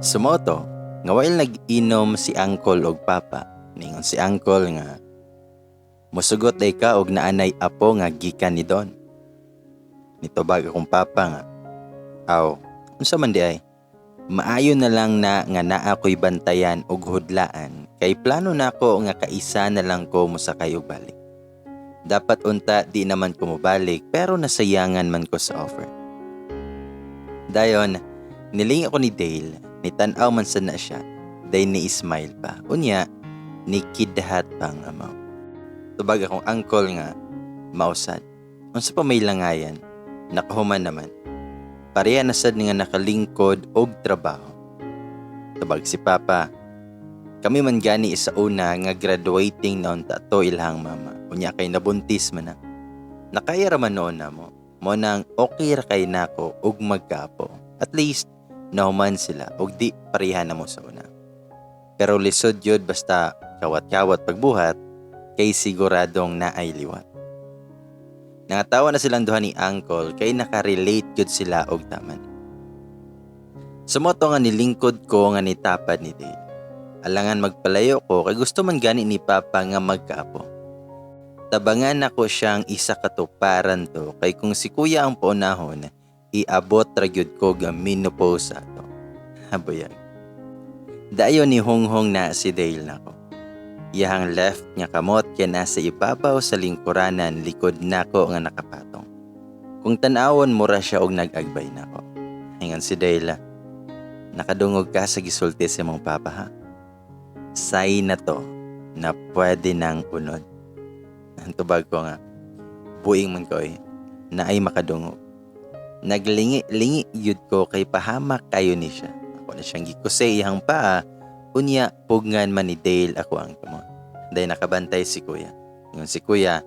So mao to, nga while nag-inom si Uncle og Papa, ningon si Uncle nga, "Musugot ay ka og naanay apo nga gikan ni Don." Nitubag akong papa nga, "Aw, unsa man di ay? Maayo na lang na nga naa ko'y bantayan og hudlaan kay plano nako nga kaisa na lang ko mosakay og balik. Dapat unta di naman ko mobalik pero nasayangan man ko sa offer." Dayon, nilingi ako ni Dale, nitan-aw man sad na siya, day ni-smile pa. Unya, nikidhat pa nga mao. Tubag akong uncle nga, "Mausad. Unsa pa may langayan, nakahuman naman. Pareha na sad nga nakalingkod og trabaho." Tubag si Papa, "Kami man gani sa una nga graduating na unta to ilahang mama. Unya kay nabuntis man na. Nakaya ra man noon namo. Mao nang okay ra kay nako og magkaapo. At least nahuman sila og di pareha na mo sa una. Pero lisod yun basta kawat-kawat pagbuhat kay siguradong naay liwat." Nangatawa na silang duha ni Uncle kay nakarelate gyud sila og taman. So mao to nga nilingkod ko nga nitapad ni Dale. Alangan magpalayo ko kay gusto man gani ni Papa nga magkaapo. Tabangan nako siyang isa katuparan to kay kung si Kuya ang paunahon, iabot ra gyud ko ga menopause ato. Habuyag. Dayon ni honghong na si Dale nako. Iyahang left nga kamot kay nasa ibabaw sa lingkuranan likod nako nga nakapatong. Kung tan-awon, mura siya og nag-agbay nako. Ingon si Dale, "Nakadungog ka sa gisulti sa imong papa, ha? Sign na to na pwede nang unod." Ang tubag ko nga, "Buing man ko eh, naay makadungog." Naglingi-lingi yun ko kay pahamak kayo ni siya. Ako na siyang gikuse iyang paa, unya pugngan man ni Dale ako ang kamot. Dahil nakabantay si Kuya. Ingon si Kuya,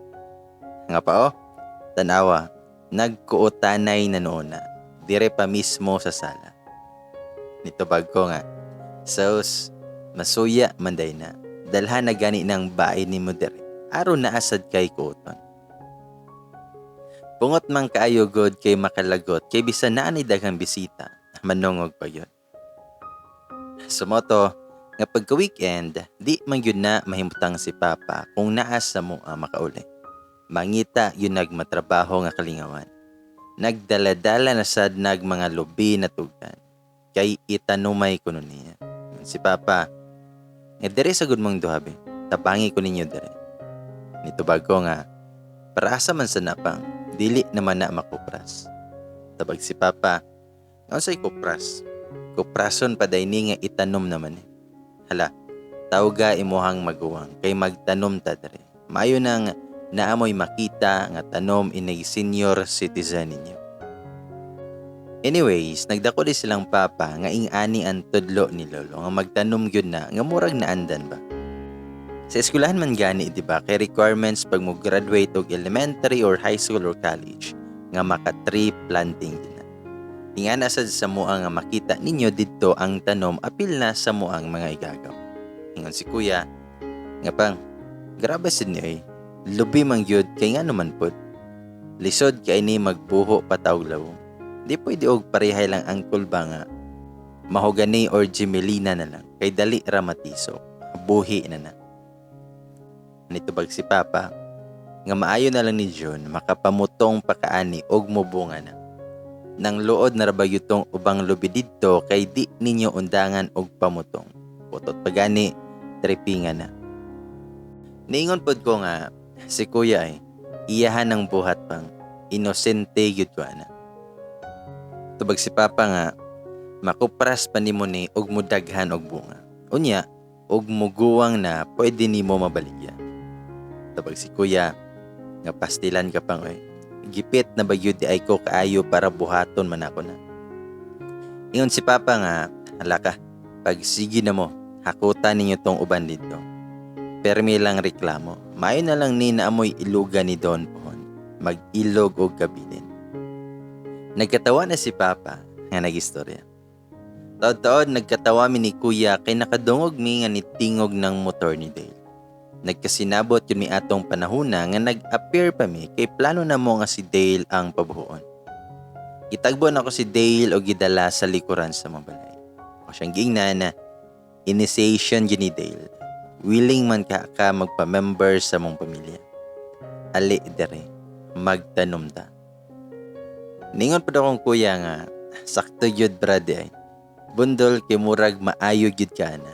"Nga pa oh, tanawa, nagkuotanay na noon na, dire pa mismo sa sala." Nitubag ko nga, "Sus, masuya man day na. Dalhan na gani ng bain ni mo dire. Aron na asad kay kuoton." Pungot man kaayo god kay makalagot kay bisan naa ni daghang bisita, manungog pa yun. So mao to, nga pagka weekend, di man yun na mahimutang si Papa kung naa sa mo makauli. Mangita yun nagmatrabaho nga kalingawan. Nagdala-dala na sad nag mga lubi na tugtan. Kay itanumay kuno niya. Si Papa, "Nga dere sa gud mong duha be. Tabangi ko ninyo dere." Nitubag ko nga, "Para asa man sa napang, dili naman na makupras." Tabag si Papa, "Nga unsay kupras? Kuprason pa day ni nga itanom naman eh. Hala, tawga imuhang maguwang kay magtanom ta dere. Maayo nang naamoy makita nga tanom inig senior citizen ninyo." Anyways, nagdako di silang papa nga ing-ani ang tudlo ni lolo nga magtanom gyud na nga murag naandan ba. Sa eskwelahan man gani, di ba, kay requirements pag mo graduate og elementary or high school or college nga maka tree planting din na. Tingana sad sa mua nga makita ninyo didto ang tanom apil na sa muang mga igagaw. Ingon si Kuya, nga pang, "Grabe sad niyo eh. Lubi man gyud kay ngano man pod. Lisod kay ni magbuho patawg lawom. Di pwede og parehay lang angkol ba nga mahogany or gmelina na lang kay dali ra matisok. Buhi na na." Nitubag si Papa nga maayo na lang ni June makapamutong pa kaani og mubunga na. Nang luod na ra ba tong ubang lubi didto kay di ninyo undangan og pamutong. Putot pagani tripinga na." Niingon pod ko nga si Kuya ay iyahan ng buhat pang inosente gyud ko ana. Tubag si Papa nga, "Makupras pa nimo ni og mudaghan og bunga. Unya, og muguwang na pwede nimo mabaligya." Tubag si Kuya nga, "Pastilan ka pang oy. Gipit na ba gyud di ay ko kaayo para buhaton man ako na." Ingon si Papa nga, "Hala ka, pag sige na mo, hakutan ninyo tong uban dito. Permi lang reklamo. Maayo na lang ni naamoy iluga ni Don pohon. Mag-ilog og kabilin." Nagkatawa na si Papa nga nagistorya. Taod-taod nagkatawa mi ni Kuya kay nakadungog mi nga nitingog ng motor ni Dale. Nagkasinabot yun mi atong panahona nga nag-appear pa mi kay plano na mo nga si Dale ang pabuhuon. Gitagbo nako si Dale o gidala sa likuran sa mabalay. O Ako siyang giingnan na initiation gyud ni Dale. Willing man ka ka magpa-member sa mong pamilya. Ali dere, magtanom ta. Ningon pa daw akong kuya nga, sakto gyud, brad, ay. Bundol kay murag maayo gyud ka na.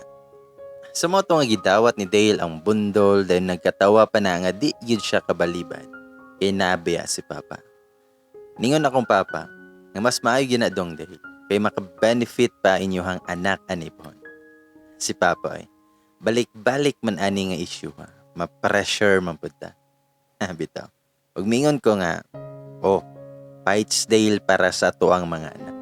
Sa mao to nga gidawat ni Dale ang bundol, dahil nagkatawa pa na nga di gyud siya kabalibad kay nabiya si Papa. Ningon akong papa nga mas maayo gyud na dong, Dale, kay maka-benefit pa inyuhang anak ani pohon. Si Papa ay balik-balik man ani nga issue ha. Ma-pressure man pud ta. Bitaw. Ug mingon ko nga, "Oh, fights, Dale, para sa atuang mga anak."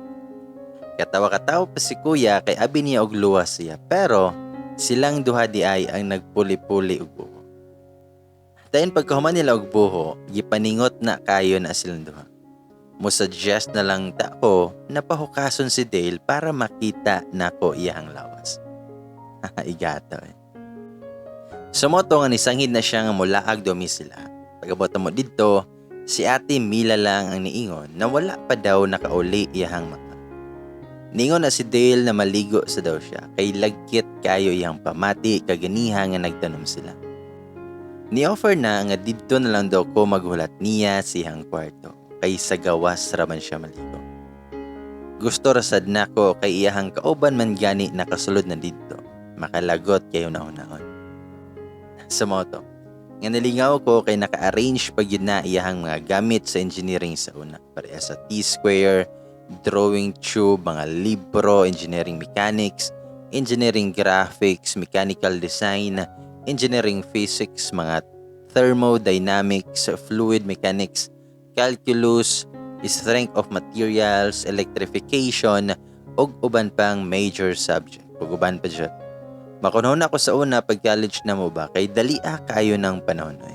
Katawa-katawa pa si kuya kay abi niya og luwas siya, pero silang duha di ay ang nagpuli-puli og buho. Dayon pagkahuman nila og buho, gipaningot na kayo na silang duha. Mo suggest na lang ta ko na pahukason si Dale para makita nako iyang lawas. Igato eh. Sa mao to nga nisanghid na siya nga mulaag domi sila. Pag-abot mo didto, si Ate Mila lang ang niingon na wala pa daw nakauli iyahang mama. Ningon na si Dale na maligo sa daw siya kay lagkit kayo iyang pamati kaganiha nga nagtanom sila. Ni-offer na nga didto na lang daw ko maghulat niya sa iyang kwarto kay sa gawas raman siya maligo. Gusto rasad nako kay iyahang kauban man gani nakasulod na didto, makalagot kayo na-unahon. Sa mao to nga nalingaw ko kay naka-arrange pa gyud na iyahang mga gamit sa engineering sa una. Pareha sa T-square, drawing tube, mga libro, engineering mechanics, engineering graphics, mechanical design, engineering physics, mga thermodynamics, fluid mechanics, calculus, strength of materials, electrification, ug uban pang major subject. Ug uban pa jud. Makunahon ako sa una pag college na mo ba kay dali ah kayo ng panahon oy.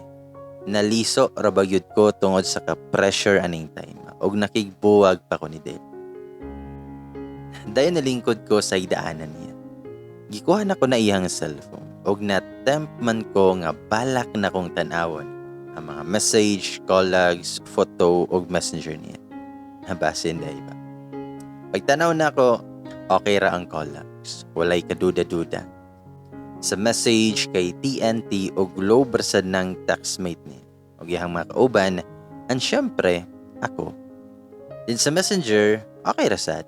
Naliso ra ba gyud ko tungod sa ka-pressure aning time ug nakigbuwag pa ko ni Dale. Dayon nalingkod ko sa idaanan niya. Gikuha na ko na iyang cellphone ug na-tempt man ko nga balak na kong tan-awon ang mga message, call logs, photo ug messenger niya. Basin dai ba. Pagtanaw na ako, okay ra ang call logs. Walay kaduda-duda. Sa message kay TNT o Globe sad ng textmate niya. Og iyang mga kauban, and syempre, ako. Din sa messenger, okay ra sad.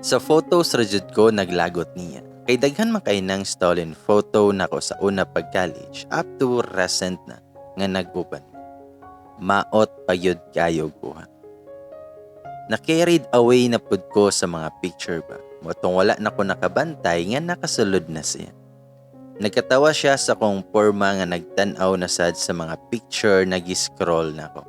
Sa photos ra jud ko naglagot niya. Kay daghan man kay nang stolen photo nako sa una pag college up to recent na nga nag-uban. Maot pa gyud kayo kuha. Na-carried away na pud ko sa mga picture ba. Mao tong wala na ko nakabantay nga nakasulod na siya. Nagkatawa siya sa kong porma nga nagtan-aw na sad sa mga picture na gi-scroll nako.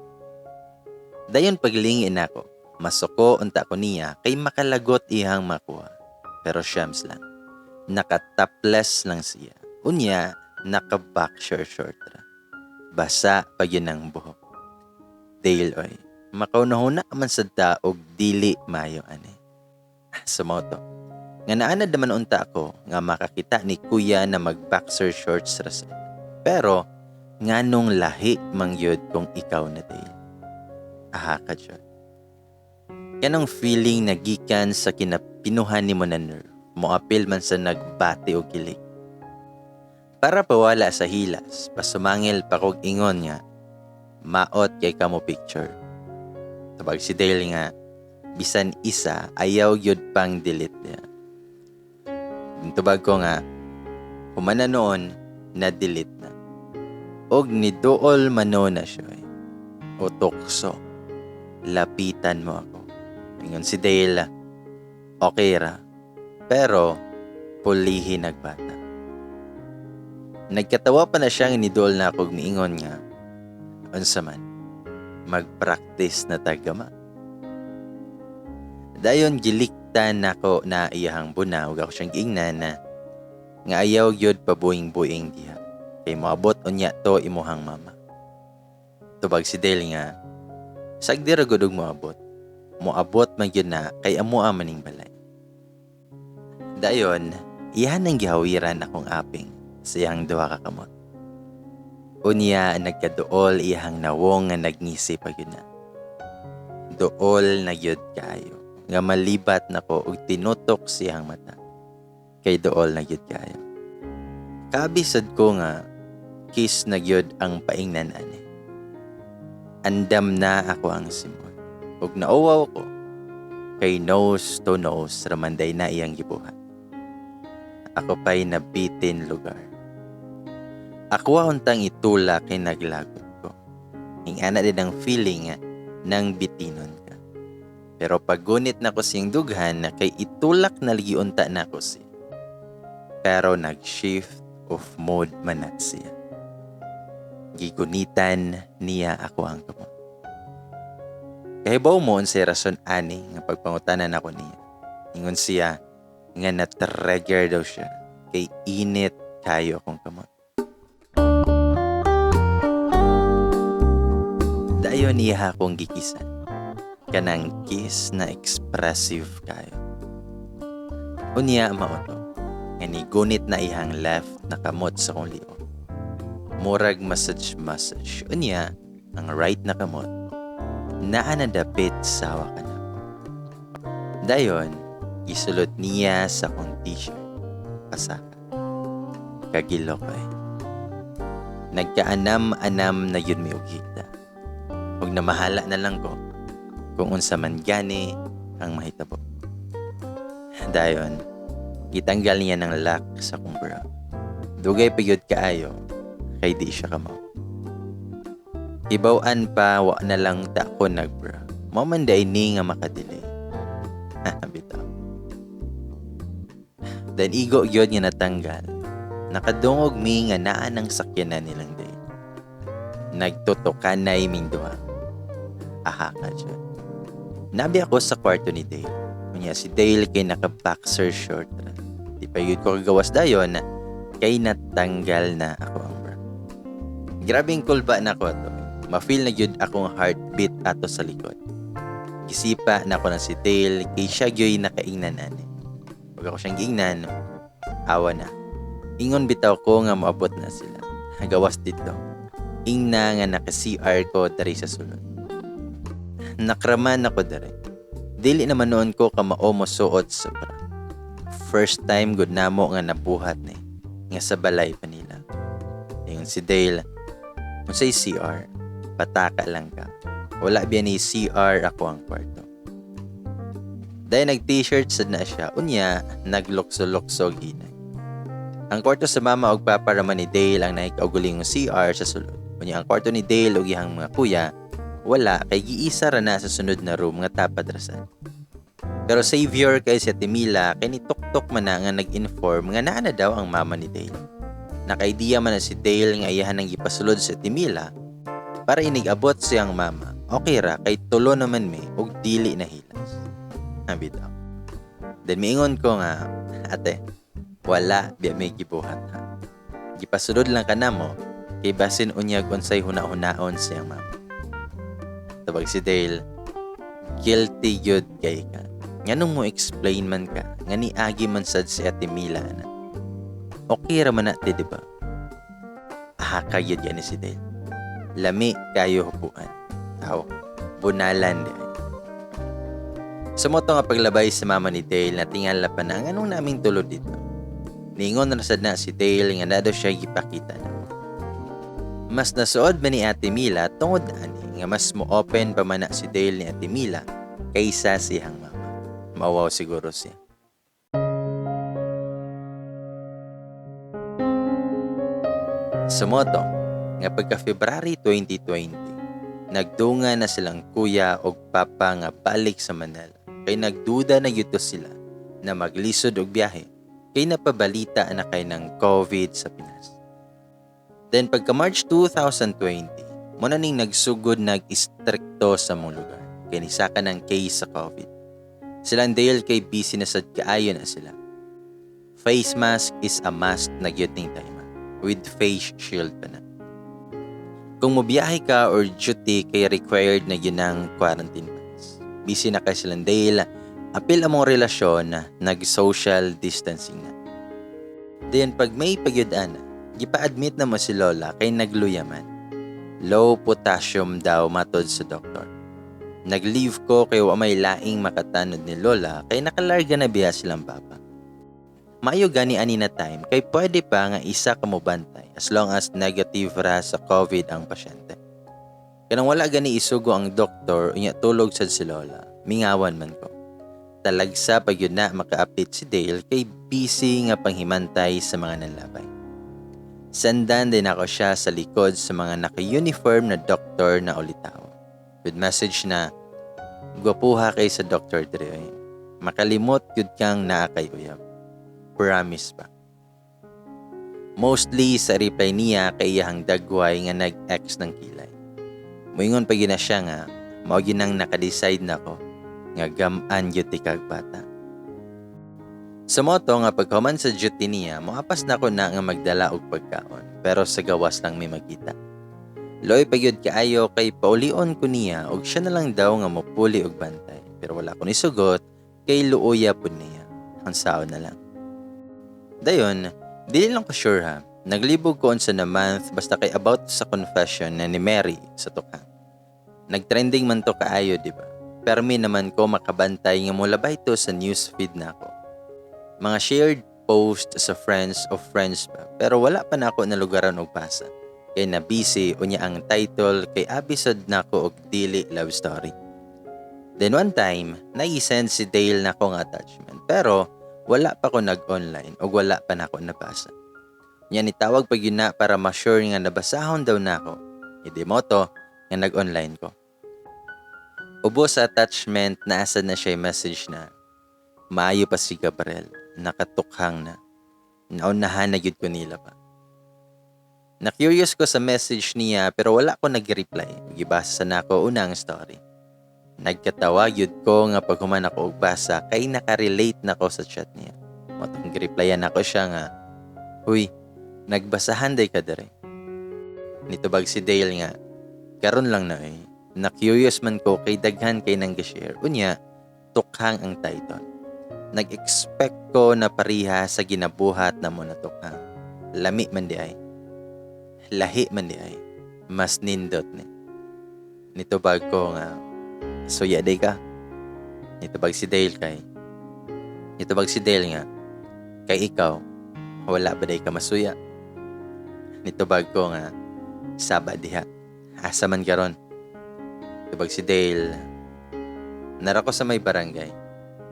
Dayon paglingin nako, masuko unta ko niya kay makalagot iyang makuha. Pero siyams lang. Naka-topless lang siya. Unya, naka-boxer short ra. Basa pa yun ang buhok. Dale oy, makaunahuna man sad ta og dili mayo ani. Sa mao to nga naanad naman unta ako nga makakita ni kuya na mag-boxer shorts ra sad. Pero nganong lahi man gyud kung ikaw na, Dale. Aha ka jud. Kanang feeling na gikan sa kinapinuhan nimo na nerve, moapil man sa nagbati og kilig. Para pawala sa hilas, pasumangil pa kog ingon nga, "Maot kay kamo picture." Tubag si Dale nga, bisan isa ayaw gyud pang delete niya. Tubag ko nga, humana noon, na-delete na. Og niduol mano na siya eh. O tukso, lapitan mo ako. Ingon si Dale, okay ra. Pero, pulihi nagbata. Nagkatawa pa na siyang iniduol na ako, miingon nga, "Unsa man, mag-practice na tagama." Dayon giliktan nako na iyahang buna ug ako siyang giingnan na nga ayaw gyud pabuing-buing diha kay moabot unya to imuhang mama. Tubag si Dale nga, "Sagdi ra gud og moabot. Moabot man gyud na kay amoa maning balay." Dayon, iyan ang gihawiran akong aping sa iyang duha ka kamot. Unya nagkaduol iyahang nawong nga nagngisi pa gyud na. Duol na gyud kaayo. nga malibat nako og tinutok siyang mata. Kay dool na gyud kaayo. Kabi sad ko nga kiss na gyud ang paingnan ani. Andam na ako ang simod. Ug nauwaw ko kay nose to nose ramanday na iyang gibuhat. Ako pa'y nabitin lugar. Ako untang itula kay naglagot ko. Ingana din ang feeling ng bitinon ka. Pero paggunit na ko siyang dughan kay itulak na lagi unta na ko siya. Pero nag-shift of mode man na siya. Gigunitan niya ako ang kamot. Kahibaw mo unsay rason ani nga pagpangutanan ako niya. Ingon siya nga na-trigger daw siya kay init kayo akong kamot. Dayon niya akong gikisan. Kanang kiss na expressive kayo. Unya mao to nga nigunit na ihang left na kamot sa kong liog. Murag massage massage. Unya ang right na kamot naa na dapit sa hawakan ako. Dayon gisulot niya sa kong t-shirt. Pasaka. Kagilok ay. Nagkaanam-anam na yun mi og higda. Ug namahala na lang ko kung unsa man gani ang mahitabo. Dayon, gitanggal niya ng lock sa kong bra. Dugay pa gyud kaayo kay di siya kamao. Hibaw-an pa wa na lang ta ko nagbra. Mao man day ni nga makadelay. Bitaw. Then igo gyud nga natanggal. Nakadungog mi nga naa ng sakyanan nilang day. Nagtutukanay ming duha. Aha ka dyan. Nabi ako sa kwarto ni Dale. Unya si Dale kay naka-boxer short ra. Di pa yun ko kagawas dayon kay natanggal na ako ang bra. Grabing kulba na ko ato. Ma-feel na gyud akong heartbeat ato sa likod. Gisipa na ako na si Dale kay siya gyoy nakaingnan ani. Pag ako siyang giingnan, awa na. Ingon bitaw ko nga moabot na sila. Gawas dito. Ingna nga naka-CR ko dari sa sulod. Nakraman ako dari. Dili naman noon ko kamao mosuot sa bra. First time gud namo nga nabuhat ni nga sa balay pa nila. Ingon si Dale, unsay CR? Pataka lang ka. Wala biya ni CR ako ang kwarto. Dahil nag-t-shirt sad na siya, unya naglukso-lukso hinay. Ang kwarto sa mama og papa raman ni Dale ang nakikaugalingong CR sa sulod. Unya ang kwarto ni Dale og iyang mga kuya, wala kay giisa ra na sa sunod na room nga tapad ra sad. Pero savior kay si Ate Mila kay nituktok man na nga nag-inform nga naa na daw ang mama ni Dale. Naka-idea man na si Dale nga iyahan ang gipasulod si Ate Mila para inig-abot siyang mama. Okay ra kay tulo naman mi og dili na hilas. Bitaw. Then miingon ko nga, ate, wala biya may gibuhat ha. Gipasulod lang ka namo kay basin unyag unsay huna-hunaon siyang mama. Tabag si Dale, guilty gyud kay ka. Nganong mo explain man ka, nga niagi man sad si Ate Mila na. Okay ra man na, te, di ba? Aha, kayod yan ni si Dale. Lami kayo hupuan. Aw, bunalan di ay. Sa moto nga paglabay sa mama ni Dale na tingala pa na ang anong naming tulod dito. Niingon na sad na si Dale nga na daw siya gipakita na. Mas nasuod man ni Ate Mila tungod ani nga mas mo open pa man na si Dale ni Ate Mila kaysa siyang mama. Mawaw siguro siya. Sa moto, nga pagka February 2020, nagdunga na silang kuya og papa nga balik sa Manila. Kay nagduda na gyud to sila na maglisod og biyahe kay napabalita na kay ng COVID sa Pinas. Then pagka March 2020, mo na ning nagsugod nag-istrikto sa mong lugar. Kay nisaka ng case sa COVID. Silang Dale kay busy na sad kaayo na sila. Face mask is a must na gyud ning time with face shield pa na. Kung mobiyahe ka or duty kay required na gyud ang quarantine pass. Busy na kay silang Dale, apil among relasyon na nag-social distancing na. Then pag may pagyud ana, gipa-admit na mo si Lola kay nagluya man. Low potassium daw matod sa doktor. Nag-leave ko kay wa may laing makatanod ni Lola kay nakalarga na biya silang papa. Maayo gani ani na time kay pwede pa nga isa ka mobantay as long as negative ra sa COVID ang pasyente. Kanang wala gani isugo ang doktor unya tulog sad si Lola. Mingawan man ko. Talagsa pag yun na maka-update si Dale kay busy nga panghimantay sa mga nanlabay. Sendan din ako siya sa likod sa mga naka-uniform na doktor na ulitaw. With message na, "Gwapuha kay sa Dr. Dre. Makalimot yun kang naa kay uyab. Promise pa." Mostly sa reply niya kay iyahang dagway nga nag-ex ng kilay. Moingon pa gyud na siya nga, mao gyud nang naka-decide na ko nga gam-an gyud ti kag bata. Sa moto nga paghuman sa duty niya, moapas na ko na nga magdala og pagkaon, pero sa gawas lang may magkita. Loy pa gyud kaayo kay paulion ko niya og siya na lang daw nga mopuli og bantay. Pero wala ko nisugot kay luoya pud niya. Unsaon na lang. Dayon, dili lang ko sure ha. Naglibog ko unsa na month, basta kay about sa confession na ni Mary sa tukhang. Nagtrending man to kaayo, di ba? Permi naman ko makabantay nga mulabay to sa news feed nako. Mga shared post sa friends of friends pa. Pero wala pa nako nalugaran og basa. Kay na busy, unya ang title kay abi sad nako og dili love story. Then one time, nai-send si Dale nako nga attachment. Pero wala pa ko nag-online og wala pa nako nabasa. Nya nitawag pa gyud na para ma-sure nga nabasahon daw nako. Idi mo to nga nag-online ko. Ubos sa attachment, naasa na siya message na, "Maayo pa si Gabriel, nakatukhang na. Naunahan na gyud ko nila pa." Na-curious ko sa message niya pero wala ko nag-reply. Gibasa na ako una ang story. Nagkatawa gyud ko nga paghuman ako og basa kay nakarelate na ko sa chat niya. Mao tong gireplyan nako siya nga, "Huy, nagbasahan day ka dere?" Nitubag si Dale nga, "Karon lang na eh. Na-curious man ko kay daghan kay nang share. Unya, tukhang ang title. Nag-expect ko na pariha sa ginabuhat na mo na tukhang. Lami man di ay. Lahi man di ay. Mas nindot ni." Nitubag ko nga, "Suya day ka?" Nitubag si Dale nga, "Kay ikaw, wala ba day ka masuya?" Nitubag ko nga, "Saba diha. Asa man karon?" Tubag si Dale, "Nara ko sa may barangay.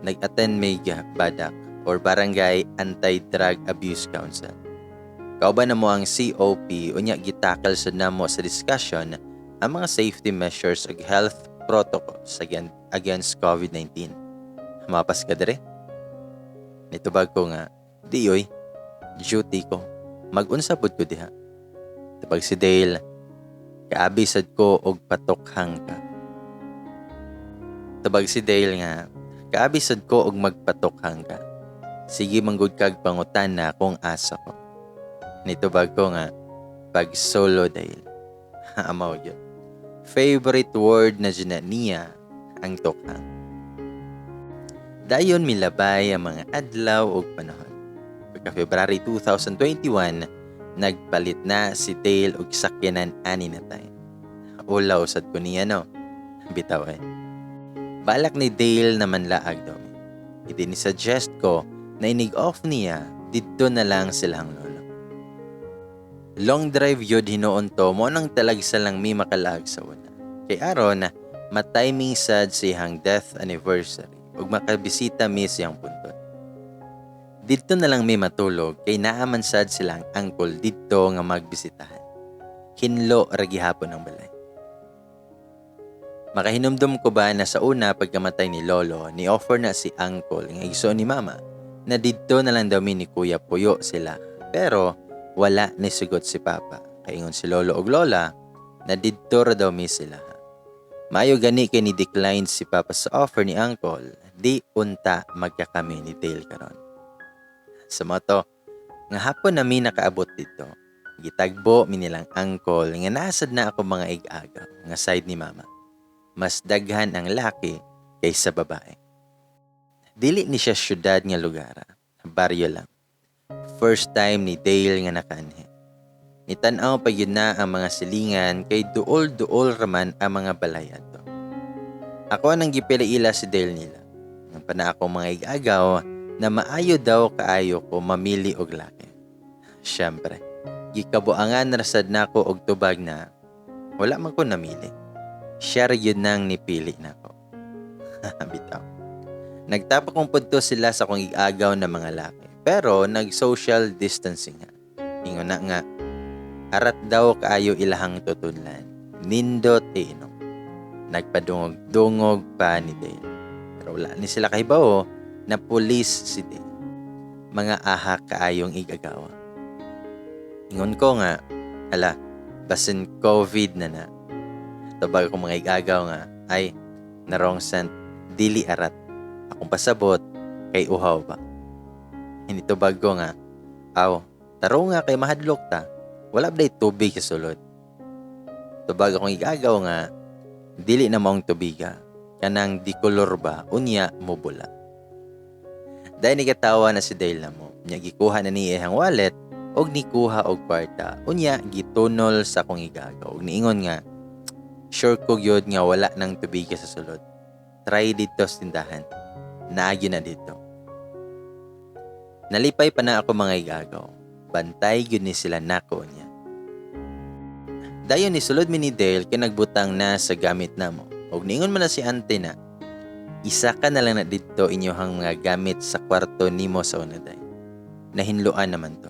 Nag-attend may BADAC or Barangay Anti-Drug Abuse Council. Kauban namo ang COP, unya gi-tackle sad namo sa discussion ang mga safety measures ug health protocols against COVID-19. Mapas ka dire?" Nitubag ko nga, "Di oy, duty ko. Mag-unsa pud ko diha?" Tubag si Dale, "Kaabi sad ko og patukhang ka." Tubag si Dale nga, "Kaabi sad ko og magpatukhang ka. Sige manggod kag pangutana kung asa ko." Nitubag ko nga, "Pag solo, Dale." Amaw yun. Favorite word na dyan na niya ang tukhang. Dayon milabay ang mga adlaw ug panahon. Pagka February 2021, nagpalit na si Dale og sakyanan ani na time. Ulaw sad ko niya, no. Bitaw eh. Balak ni Dale na manlaag daw. Idi ni suggest ko na inig off niya, didto na lang silang lolo. Long drive yun hinuon to mo nang talagsa lang mi makalaag sa una. Kay aron matiming sad siyang death anniversary ug makabisita mi siyang puntod. Didto na lang mi matulog kay naaman sad silang uncle didto nga magbisitahan. Hinlo ra gihapon ang balay. Makahinumdum ko ba na sa una pagkamatay ni Lolo, ni offer na si uncle nga igsoon ni Mama na didto na lang daw mi ni Kuya puyo sila. Pero wala ni sugot si Papa. Kaingon si Lolo og Lola na didto ra daw mi sila. Maayo gani kay ni decline si Papa sa offer ni uncle, di unta magkakami ni Dale karon. Sa moto, nga hapon na mi nakaabot dito. Gitagbo mi nilang uncle nga nasad na ako mga ig-agaw nga side ni Mama. Mas daghan ang laki kaysa babae. Dili ni siya syudad nga lugar, baryo lang. First time ni Dale nga nakaanhi. Nitan-aw pa yun na ang mga silingan kay duol-duol raman ang mga balay adto. Ako nang gipila-ila si Dale nila. Ingon pa na akong mga igagaw na maayo daw kaayo ko mamili og laki. Siyempre, gikabuangan ra sad nako og tubag na wala man ko namili. Siya ra gyud nang nipili nako. Bitaw. Nagtapak kong pudto sila sa akong igagaw na mga laki. Pero nag-social distancing nga. Ingon na nga, arat daw kaayo ilahang tutudlan. Nindot iinom. Nagpadungog-dungog pa ni Dale. Pero wala ni sila kahibaw na pulis si Dale. Mga aha kaayong igagawa. Ingon ko nga, hala, basin COVID na na. Tubag akong mga igagaw nga, ay, narong sent, dili arat. Akong pasabot, kay uhaw ba. Hindi tubag ko nga, aw, taro nga kay mahadlok ta. Wala ba tubig sa sulod? Tubag akong igagaw nga, dili na maong tubiga. Kanang di kolor ba, unya mubula. Dahil ni katawa na si Dale na mo, nya gikuha na niya ang wallet, og nikuha og kwarta. Unya gitunol sa akong igagaw. Og niingon nga, sure ko gyud nga wala nang tubiga sa sulod. Try dito sa tindahan. Naagi na dito. Nalipay pa na ako, mga igagaw. Bantay gyud ni sila nako niya. Dayon ni sulod mi ni Dale kay nagbutang na sa gamit namo. Og niingon man na si ante na, isa ka na lang na didto inyohang mga gamit sa kwarto nimo sa unaday. Nahinloan naman to.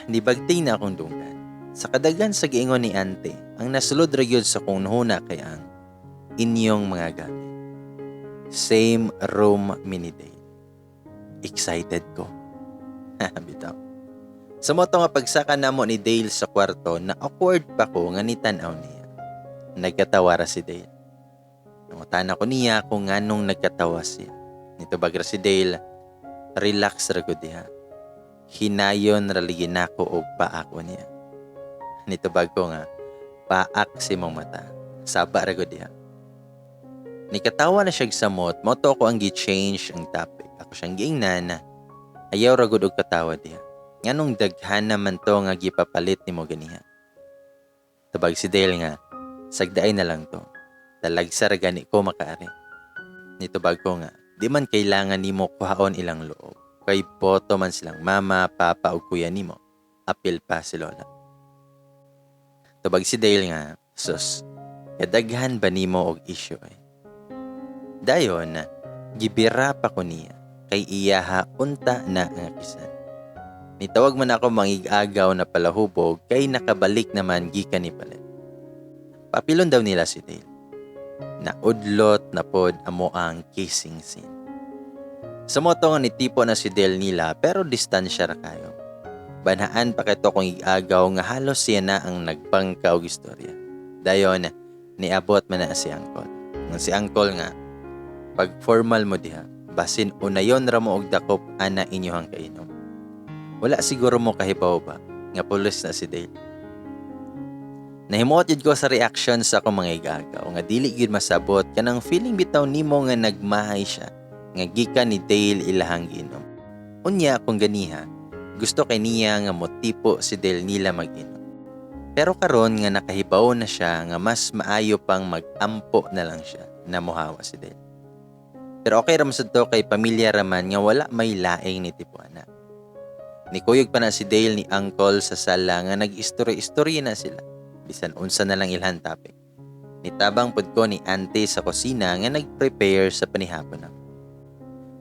Nibagting na akong dunggan. Sa kadagan sa giingon ni ante, ang nasulod ra gyud sa kong huna kay ang inyong mga gamit. Same room mi ni Dale. Excited ko. Bitaw. Sa mao to nga pagsaka namo ni Dale sa kwarto, na awkward pa ko nga nitan-aw niya. Nagkatawa ra si Dale. Nangutana ko niya kung nganong nagkatawa siya. Nitubag ra si Dale, relax ra gud diha. Hinayon ra lagi nako og paak niya. Nitubag ko nga, paak sa imong mata. Saba ra gud diha. Nikatawa na siyag samot, mao to ako ang gi-change ang topic. Ako siyang giingnan, ayaw ra gud og katawa diha. Nganong daghan naman to nga gipapalit nimo ganiha? Tubag si Dale nga, sagdaay na lang to. Talagsa ra gani ko makaari. Nitubag ko nga, di man kailangan nimo kuhaon ilang loob. Kay boto man silang mama, papa ug kuya nimo. Apil pa si lola. Tubag si Dale nga, sus, kadaghan ba nimo og issue eh? Dayon, gibira pa ko niya kay iyaha unta na nga kisan. Nitawag man ako mangig-agaw na palahubog kay nakabalik naman gikan ni palit. Papilon daw nila si Dale. Naudlot na pod amo ang kissing scene. Sa mao to nga nitipo na si Dale nila pero distansya ra kayo. Banhaan pa kito kong igagaw nga halos siya na ang nagbangka og istorya. Dayon, niabot man na si Uncle. Nang si Uncle nga, pag formal mo diha, basin unayon ra mo og dakop ana inyohang kainom. Wala siguro mo kahibaw ba nga pulis na si Dale. Nahimuot jud ko sa reaction sa akong mga igagaw nga dili gyud masabot kanang feeling bitaw nimo nga nagmahay siya nga gikan ni Dale ilahang giinom. Unya kung ganiha, gusto kay niya nga motipo si Dale nila mag-inom. Pero karon nga nakahibaw na siya nga mas maayo pang mag-ampo na lang siya na mohawa si Dale. Pero okay ra man sad to kay pamilya raman nga wala may laing ni tipuana. Nikuyog pa na si Dale ni Uncle sa sala nga nag-istorya-istorya na sila. Bisan unsa na lang ilhan topic. Nitabang pud ko ni ante sa kusina nga nag-prepare sa panihapon na.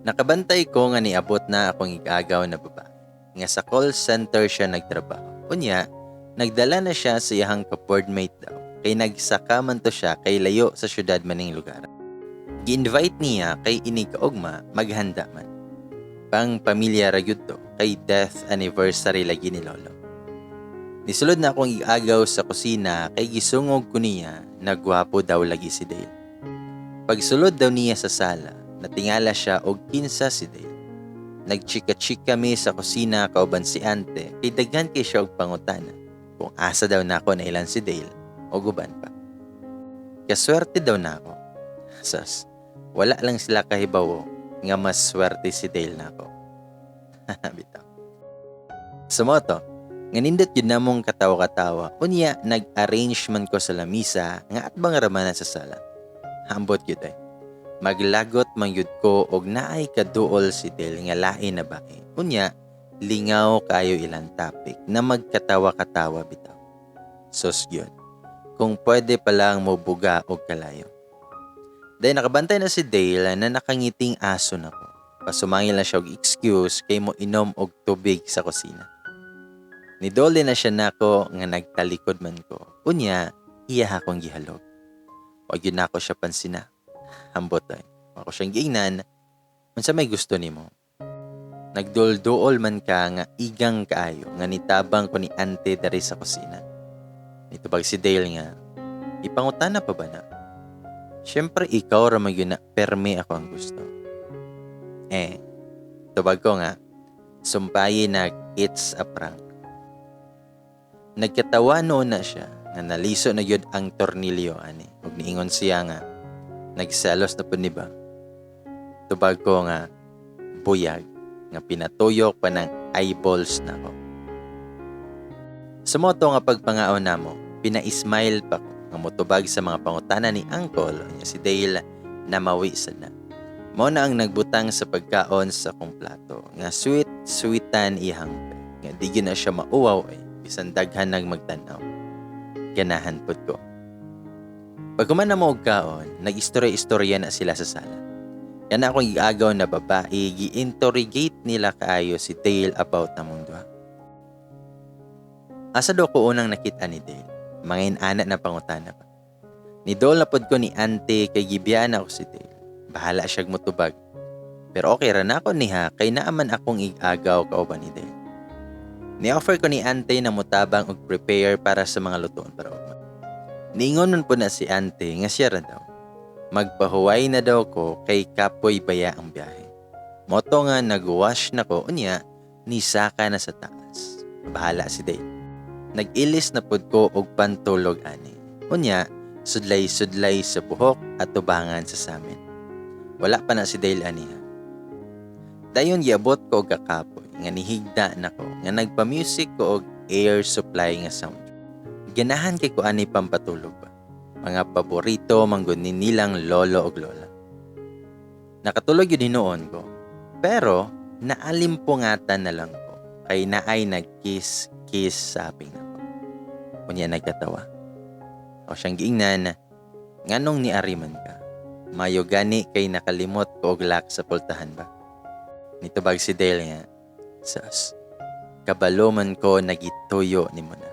Nakabantay ko nga niabot na akong igagaw na babae. Nga sa call center siya nagtrabaho. Unya, nagdala na siya sa iyahang ka-boardmate daw. Kay nagsaka man to siya kay layo sa syudad maning lugar. Gi-invite niya kay inig kaugma maghanda man. Pang pamilya ra gyud to kay death anniversary lagi ni lolo. Nisulod na akong igagaw sa kusina kay gisungog ko niya na gwapo daw lagi si Dale. Pagsulod daw niya sa sala, natingala siya og kinsa si Dale. Nagchika-chika mi sa kusina kauban si ante kay daghan kay siya og pangutana kung asa daw nako nailan si Dale o guban pa. Kaswerte daw nako. Sus, wala lang sila kahibawo nga mas swerte si Dale nako. Bitaw. Sa mao to, nga nindot yun namong katawa-katawa. Unya, nag-arrange man ko sa lamisa nga atbang ramana sa sala. Ambot gyud ay. Maglagot man gyud ko og naay kaduol si Dale nga lain na bae. Unya, lingaw kaayo ilang topic na magkatawa-katawa bitaw. Sus gyud. Kung pwede pa lang mobuga og kalayo. Dahil nakabantay na si Dale na nakangiting aso nako. Pasumangil na siya og excuse kay mo inom og tubig sa kusina. Nidole na siya nako nga nagtalikod man ko. Unya, iya akong gihalog. Wa gyud nako siya pansina. Ambot ay. Ako siyang giingnan, "Unsa may gusto nimo? Nagdulduol man ka nga igang kaayo nga nitabang ko ni ante dari sa kusina." Nitubag si Dale nga, "Ipangutana pa ba na? Siyempre ikaw ra man gyud na, perme ako ang gusto." "Eh," tubag ko nga, "sumpayi na it's a prank." Nagkatawa noon na siya nga naliso na gyud ang tornilyo ani. Ug niingon siya nga, "Nagselos na pud ni ba?" Tubag ko nga, "Buyag," nga pinatuyok pa ng eyeballs nako. Sa mao to nga pagpangaon namo, pina-smile pa ko nga motubag sa mga pangutana ni Uncle niya, si Dale na mawi sad na. Mao na ang nagbutang sa pagkaon sa akong plato nga sweet sweetan iyang nga di gyud na siya mauwaw ay bisan daghan nag magtan-aw. Ganahan pud ko. Pagkuman na mo og kaon, nag-istorya-istorya na sila sa sala. Yan akong giagaw na babae, gi-interrogate nila kaayo si Dale about namong duha. Asa daw ko unang nakita ni Dale? Mga inana na pangutana pa. Nidol na pod ko ni ante kay gibiyaan ako si Dale. Bahala siya mutubag. Pero okay ra na ako niha kay naaman akong igagaw kauban ni Dale. Ni-offer ko ni ante na mutabang og prepare para sa mga lutuon para ugma. Niingon nun po na si ante nga siya ra daw. Magpahuway na daw ko kay kapoy baya ang biyahe. Mao to nga nag-wash na ko, unya nisaka na sa taas. Bahala si Dale. Nag-ilis na pud ko og pantulog ani. Unya, sudlay-sudlay sa buhok at tubangan sa samin. Wala pa na si Dale aniha. Dayon giabot ko og kakapoy nga nihigda nako nga nagpa-music ko og Air Supply nga sound. Ganahan kay ko ani pampatulog ba. Mga paborito manggod ni nilang lolo og lola. Nakatulog yun hinuon ko. Pero naalimpungatan na lang ko kay naay nag-kiss kiss sa aping nako. Unya nagkatawa. Ako siyang giingnan, "Nganong niari man ka? Mayo gani kay nakalimot ko og lock sa pultahan ba?" Nitubag si Dale nga, "Sus, kabalo man ko nagituyo nimo na."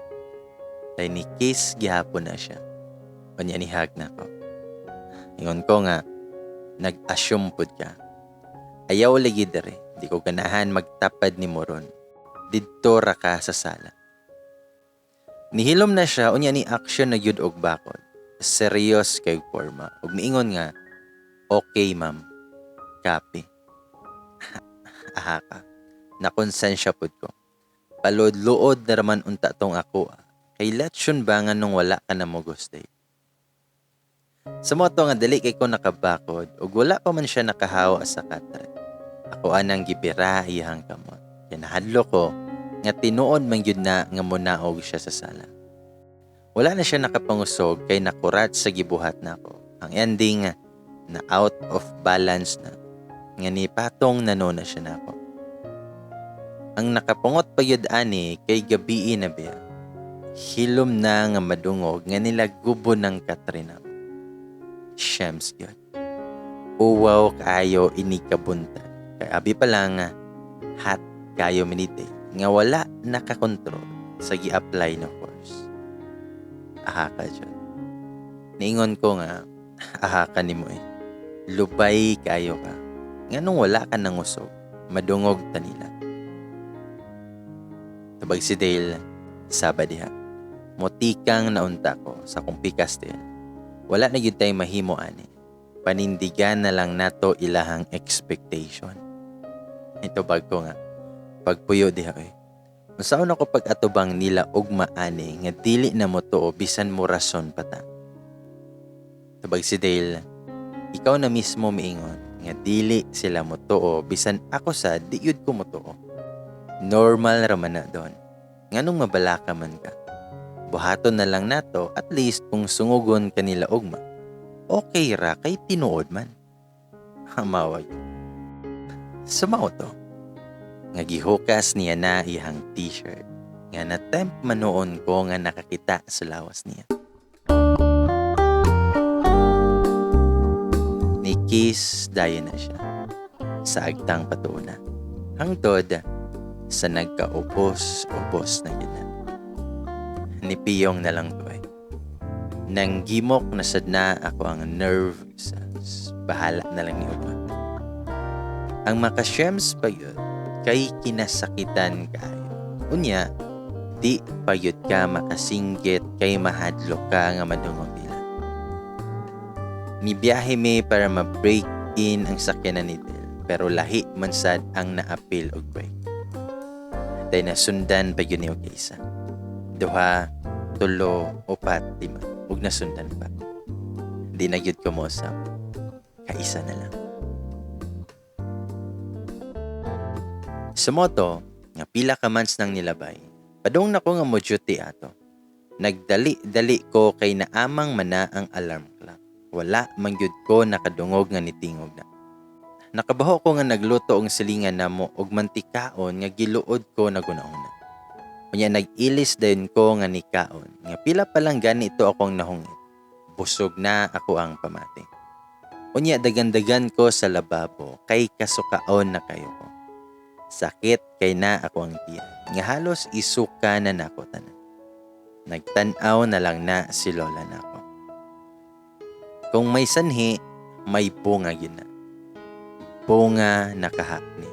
Kay ni kiss gihapon na siya. Unya ni hug na ko. Ingon ko nga, "Nag-assume pud ka. Ayaw lagi dere, di ko ganahan magtapad ni moron. Didto ra ka sa sala." Nihilom na siya, unya ni action na gyud og bakod. Serious kay forma. Ug niingon nga, "Okay ma'am, copy." Aha ka. Nakonsensya pud ko. Palod-luod na raman unta tong ako ah. Kay lechon ba nga nung wala ka na mo gusto? Sa mao to nga dali kay ko nakabakod ug wala pa man siya nakahawa sa katre. Ako anang gibira iyang kamot. Kay nahadlo ko nga tinuod man gyud na nga munaog siya sa sala. Wala na siya nakapangusog kay nakurat sa gibuhat nako. Ang ending na out of balance na nga ni patong nano na siya nako. Ang nakapungot pa gyud ani kay gabii na biya. Hilom na nga madungog nga nilagubo ng katre nako. Shems gyud. Uwaw kaayo ini kabuntag. Kay abi pa lang hot kayo minite nga wala nakakontrol sa gi-apply na force. Aha ka dyan. Niingon ko nga, "Aha ka nimo eh. Lubay kayo ka. Nganong wala ka nangusog, madungog ta nila." Tubag si Dale, "Saba diha." Motikang naunta ko sa akong pikas Dale. "Wala na gyud tay mahimo ani. Panindigan na lang nato ilahang expectation." Itubag ko nga, "Pagpuyo diha eh. Unsaon ako pag-atubang nila ugma ani nga dili na mo tuo bisan mo rason pa ta?" Tubag si Dale, "Ikaw na mismo miingon nga dili sila mo tuo bisan ako sa di yud ko mo tuo. Normal ra man na doon. Nganong mabalaka man ka? Buhaton na lang nato, at least kung sungugon kanila ugma. Okay ra kay tinuod man. Hamawa yun. Sumao to. Nga gihukas niya na iyang t-shirt. Nga na-tempt man ko nga nakakita sa lawas niya. Ni kiss dayon na siya. Sa agtang patuuna. Hangtod sa nagkaubos-ubos na gid na. Nipiyong na lang to ay. Nanggimok na sad na ako ang nerve cells. Bahala na lang ni uban. Ang makasyems pa yun, kay kinasakitan kaayo. Unya, di pa yun ka makasinggit kay mahadlok ka nga madungog nila. Nibiyahe mi para ma-break in ang sakyanan ni Del, pero lahi man sad ang naapil og break. Day nasundan pa yun ni og isa. Duha, tulo, upat, lima. Ug nasundan pa. Di na gyud ko mousab. Kaisa na lang. Sa moto, nga pila ka months nang nilabay, padung na ko nga mo duty ato. Nagdali-dali ko kay naamang mana ang alarm clock. Wala man gyud ko nakadungog nga nitingog na. Nakabaho ko nga nagluto ang silingan namo og mantikaon nga giluod ko nagunahuna. Unya nag-ilis dayon ko nga nikaon nga pila pa lang ganito akong nahungit. Busog na ako ang pamati. Unya dagandagan ko sa lababo kay kasukaon na kayo ko. Sakit kay na ako ang tiyan nga halos isuka na nako tanan. Nagtan-aw na lang na si lola nako. Kung may sanhi, may bunga gyud na. Bunga nakahakni.